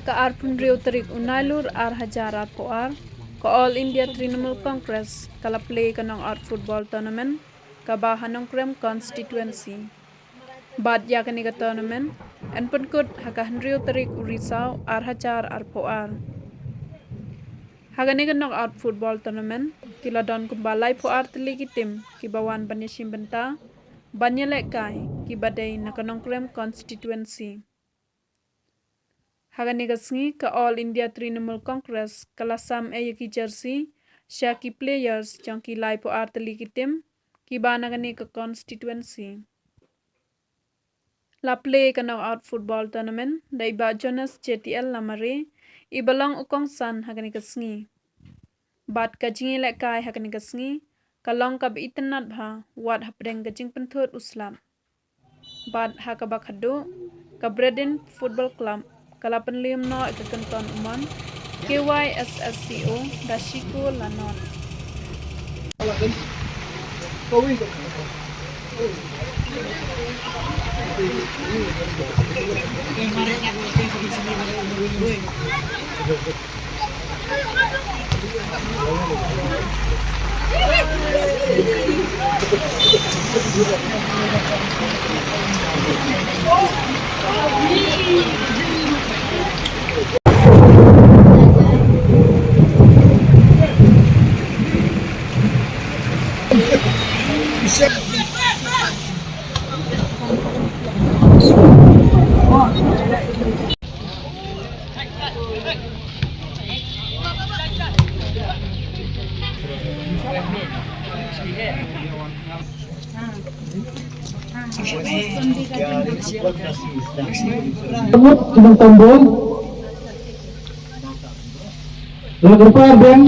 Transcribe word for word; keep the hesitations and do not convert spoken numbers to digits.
Ka arphew hynriew tarik u Nailur ar hajar arphew ar, ka All India Trinamool Congress ka la plie ka knockout football tournament kaba ha Nongkrem constituency. Bad ïa kane ka tournament yn pynkut ha ka hynriew tarik u Risaw ar hajar arphew ar. Ha kane ka knockout football tournament ki la don kumba laiphew ar tylli ki team kiba wan ban ïashim bynta ban ïalehkai, kiba dei na ka Nongkrem constituency. Ha kane ka sngi ka All India Trinamool Congress ka la sam ei ïa ki jersey sha ki players jong ki laiphew ar tylli ki team kiba na kane ka constituency. La plie ka knockout football tournament da i Bah Jonas J T L Lamare, iba long u kongsan ha kane ka sngi. Bad ka jingïalehkai ha kane ka sngi ka long kaba itynnad bha, wat hapdeng ka jingpynthut u slap. Bad ha kaba khadduh, ka Bredin Football Club ka la pynliem noh ïa ka kynton u mon K Y S S C O da shi kol la nod. Rebut dengan tombol. Lagu pardon.